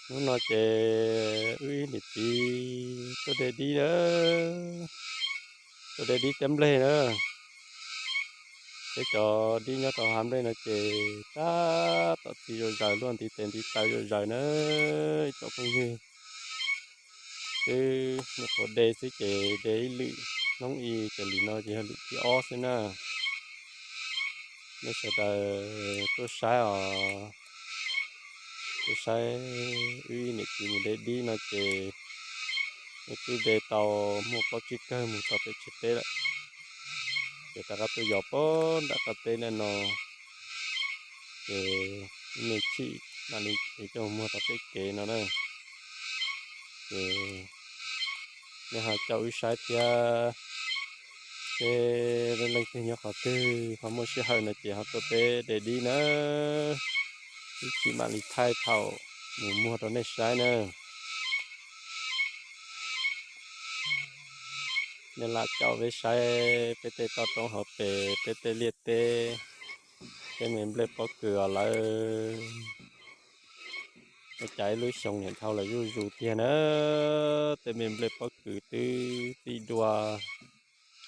Hnub no ces wb ib niam txiv tuaj de dib na, tuaj de dib thiab nplej na. Peb cov dib nyob rau hav nplej no ces tab tom txi zom zaws, luaj ntiv tes ntiv taw zom zaws na, ib tsoom phooj ywg. Twb nyuam qhuav de xwb ces de ib lwm hnub ib ces lwm no ces yog lwm thib ob xwb na. Nej sawv daws tuaj saib os, tuaj saib wb niam txiv mus de dib no ces wb twb de tau muaj plaub tsib kawg mus rau pem tsev teb lawm. Ces rov qab tuaj yos pem nram qab teb ntawm no, ces ib me chim mam li coj mus muag rau pem kev no na. Ces nej ho caum wb saib thiab, seb leej twg nyob qhov twg ho muaj sij hawm no ces ho tuaj peb de dib na, ib chim mam li thaij thaum mus muag rau nej saib na. Nej lam caum peb saib peb tej toj roob hauv pes, peb tej liaj teb, tej me nplej pob kws os lawm. Ua cas ib lub xyoo niam dhau lawm zuj zus tiag na, tej me nplej pob kws twb txi dua,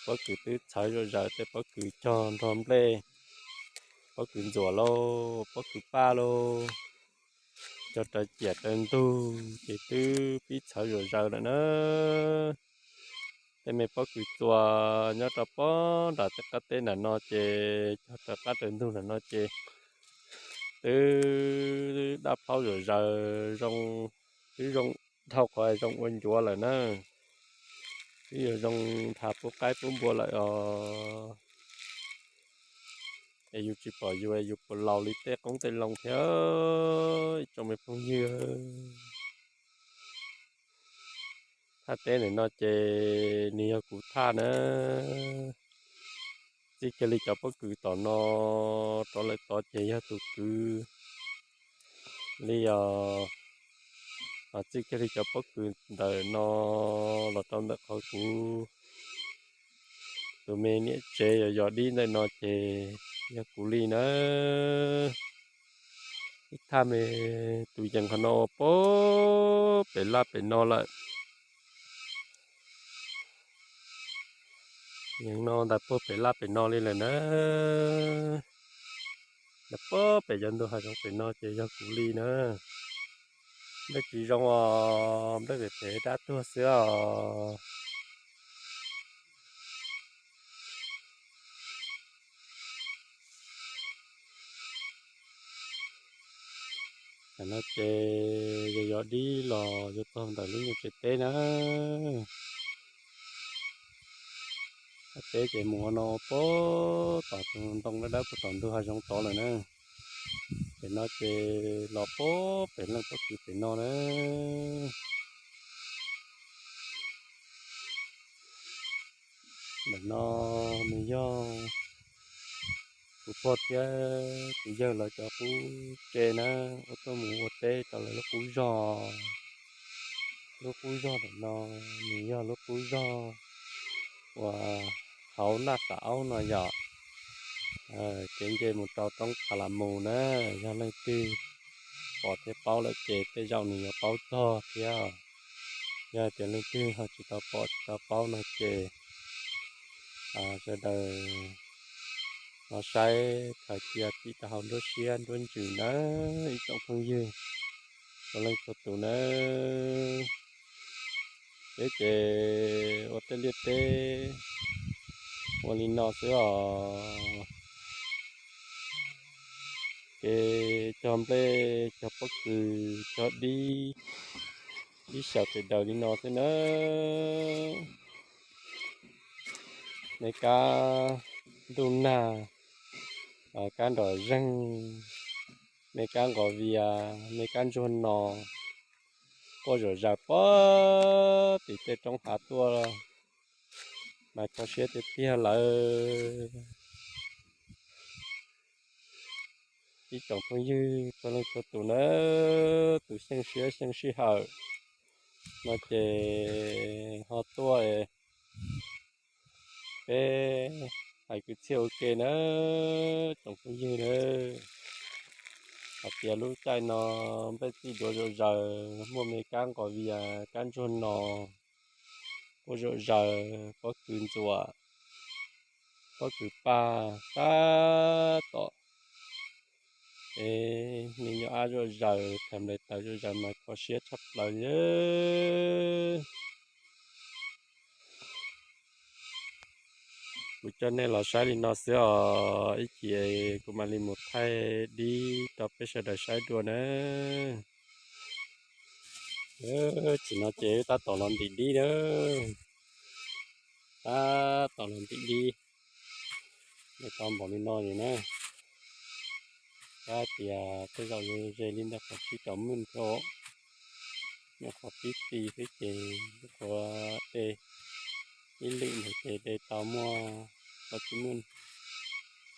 pob kws twb txhawv zom zaws, tej pob kws cog nrog nplej, pob kws ntxuam lauj, pob kws paj lauj, cog raws ciam raws ntug ces twb pib txhawv zom zaws lawm na. Tej me pob kws txuas nyob rau pem nram tej qab teb ntawm no ces cog raws qab raws ntug ntawm no ces twb daj plaub zom zaws, zoo, twb zoo dhau qhov zoo ua ncuav lawm na. Twb yuav zoo nrhav pub qaib pub npua lawm os. Es yus tsis pom yus es yus puas laus li tej qoob tej loo thiab, ib tsoom me phooj ywg. Thaj teb ntawm no ces nws yog kuv thaj na. Txij kiag li cov pob kws tom no rov lawm tod ces yog tus kwv li os. Txij kiag li cov pob kws ntawm no los rau ntawm qhov kuv tus me niam tsev yos yos dib ntawm no ces yog kuv li na. Ib thaj me tus yees qhov no puag pem laj pem no lawm. Yees no ntawm puag pem laj pem no li lawm na. Ntawm puag pem cov ntug hav zoov pem no ces yog kuv li na. Nplej tsis zoo os, nplej pem pem dab tuag xwb os. Tam no ces yog yos dib los yuav txog ntawm lub nyuag tsev teb na. Thaj teb ces mus ua no puag tom tus ntoo dawb dawb puag tom ntug hav zoov tod lawm na. Pem no ces los puag pem leej pob kws pem no na. Ntawm no nws yog kuv pog thiab kuv yawg lawv cov qub tse na, uas tuaj mus ua teb rau lawv lub qub zog. Lub qub zog ntawm no nws yog lub qub zog uas hauv Naj Xav Aub no yom. Kev nce mus rau roob Pha La Mus na, yog leej twg pom thiab paub lawm ces tej zaum nws yuav paub txog thiab. Yog tias leej twg ho tsis tau pom tsis tau paub no ces sawv daws ho saib khaws cia tim rau hauv nruab siab nruab ntsws na, ib tsoom phooj ywg txhua leej txhua tus na. Peb ces ua tej liaj teb ua li no xwb os. Ces cog nplej, cog pob kws, cog dib, ib xyaw pes daws li no xwb na. Me kab ntuj nag, kab nrom zeeg, me kab nqos vias, me kab ntsuag no, quaj zom zaws puag tim tej roob hav tuaj, mas kho siab tiag tiag lawm. Ib tsoom phooj ywg txhua leej txhua tus na, tus xyeej siab xyeej sij hawm no ces ho tuaj peb hais kwv txhiaj ua ke na, tsoom phooj ywg na. Hais tias lub caij no npej txij duav zom zaws, muaj me kab nqos vias, kab ntsuag no, quaj zom zaws, pob kws ntxuam, pob kws pag tab tom, es me nyuam ab zom zaws, tham nplaim taws zom zaws mas kho siab tshaj plaws li. Kuv coj nej los saib li no xwb os, ib chim kuv mam li mus thaij dib rau peb sawv daws saib dua na. Tsim no ces tab tom los ntim dib na, tab tom los ntim dib, tau npaum li no li na. Kav tias tej zaum yuav ze li ntawm qhov tsib caug mil thiab, nyuam qhuav pib ti xwb ces nyuam qhuav de ib lwm ntawd ces de tau muaj plaub tsib mil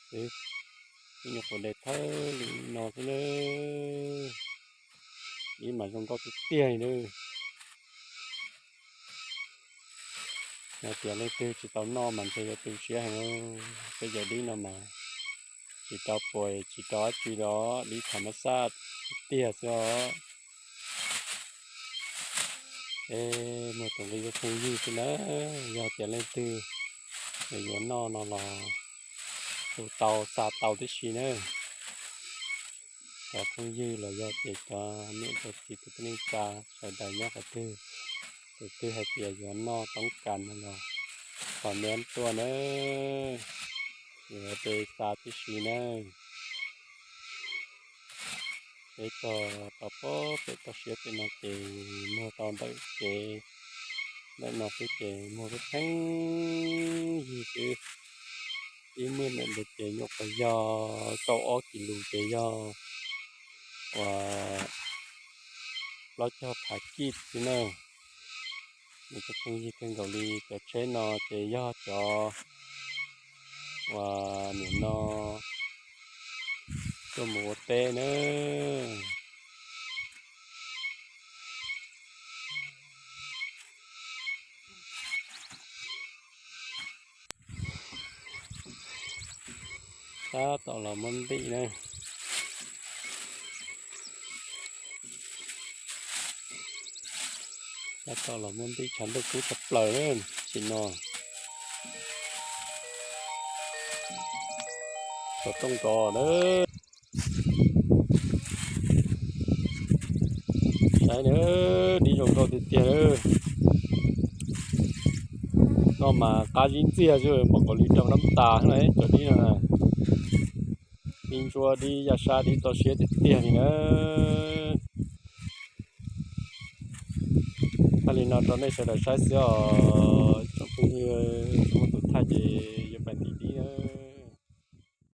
xwb, nyuam qhuav de thawj lwm no xwb na. Dib mas zoo nkauj tiag tiag li na. Yog tias leej twg tsis tau noj mas ntshe yuav tu siab heev. Tej cov dib no mas tsis rau puas tsis rau dab tsi los dib tham mab xaj tiag xwb os. Es muaj tus nqi phooj ywg xwb na, yog tias leej twg yuav noj no los tu tau xa tau tib si na. Cov phooj ywg los yog tias cov niam cov txiv kwv tij neej tsa sawv daws nyob qhov twg, tus twg hais tias yuav noj toob kas no los comment tuaj na, yuav de xa tib si na. Peb tog tau pob pem toj siab pem no ces muag tau ntawm kev ntawm no xwb ces muag pheej yig xwb. Ib muag ntawm ntawd ces nyuam qhuav yog kaum ob kis lus ces yog uas plaub caug phav kij xwb na. Nws cov phooj ywg kawg nkaus li cov tsheb no ces yog cov uas nim no tuaj mus ua teb na. Tab tom los muab ntim na. Tab tom los muab ntim tshav ntuj kub tshaj plaws na, tsim no. Xov tooj nrov na. Saib na, dib zoo nkauj tiag tiag na. Noj mas qab zib ntxiag xwb, npaum nkaus li rau nab tas na cov dib no na. Dib ntsuab dib yaj sab dib toj siab tiag tiag li na. Thaij li no rau nej sawv daws saib xwb os. Tsoom phooj ywg, muaj tus thaij ces yuav